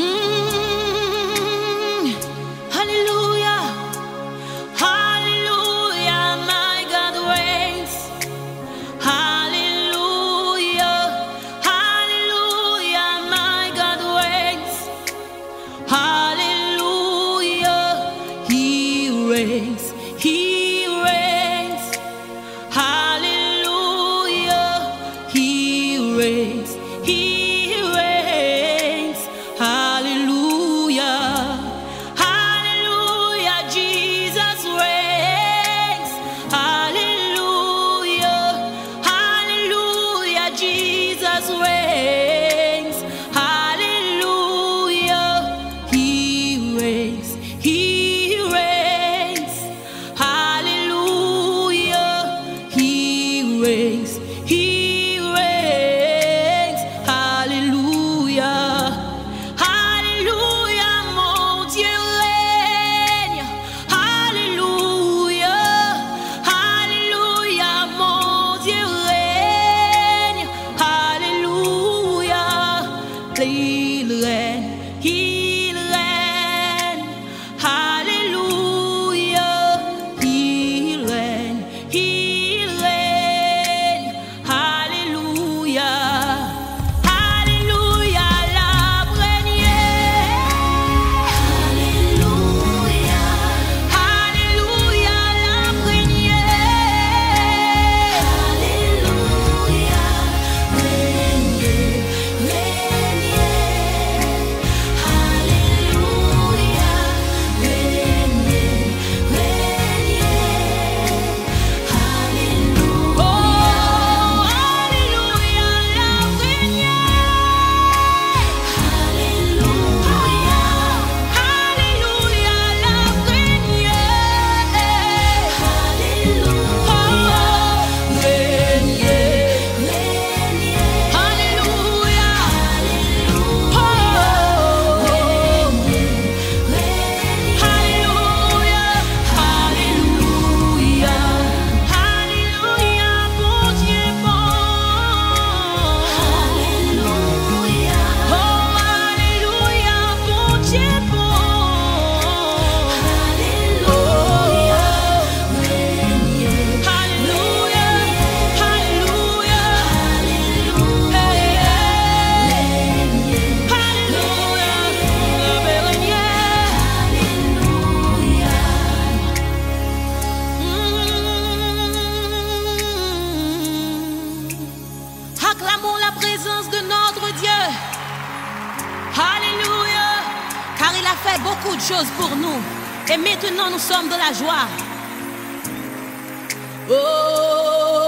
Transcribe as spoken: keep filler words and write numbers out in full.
Mm, hallelujah, hallelujah, my God reigns. Hallelujah, hallelujah, my God reigns. Hallelujah, he reigns, he reigns. Hallelujah, he reigns, he reigns. Hallelujah, hallelujah, Jesus reigns. Hallelujah, hallelujah, Jesus reigns. Hallelujah, he reigns, he reigns. Hallelujah, he reigns, he reigns. Hallelujah, hallelujah, mon Dieu règne. Hallelujah, hallelujah, mon Dieu règne. Hallelujah, il règne, il règne. Hallelujah, il règne, il règne. Hallelujah, hallelujah, l ap renye. Hallelujah, hallelujah, l ap renye. Hallelujah, renye, renye. Hallelujah, renye, renye. Hallelujah. Oh, hallelujah, l ap renye. Hallelujah, hallelujah, l ap renye. Hallelujah, renye, renye. Hallelujah, hallelujah, oh, renye. Alelouya, alelouya, alelouya, Bondye bon. Alelouya. Oh, alelouya, Bondye bon. Alelouya. Alelouya, alelouya, hey, alelouya, alelouya. Mm. Acclamons la présence de notre Dieu. Alléluia. Car il a fait beaucoup de choses pour nous. Et maintenant, nous sommes dans la joie. Oh.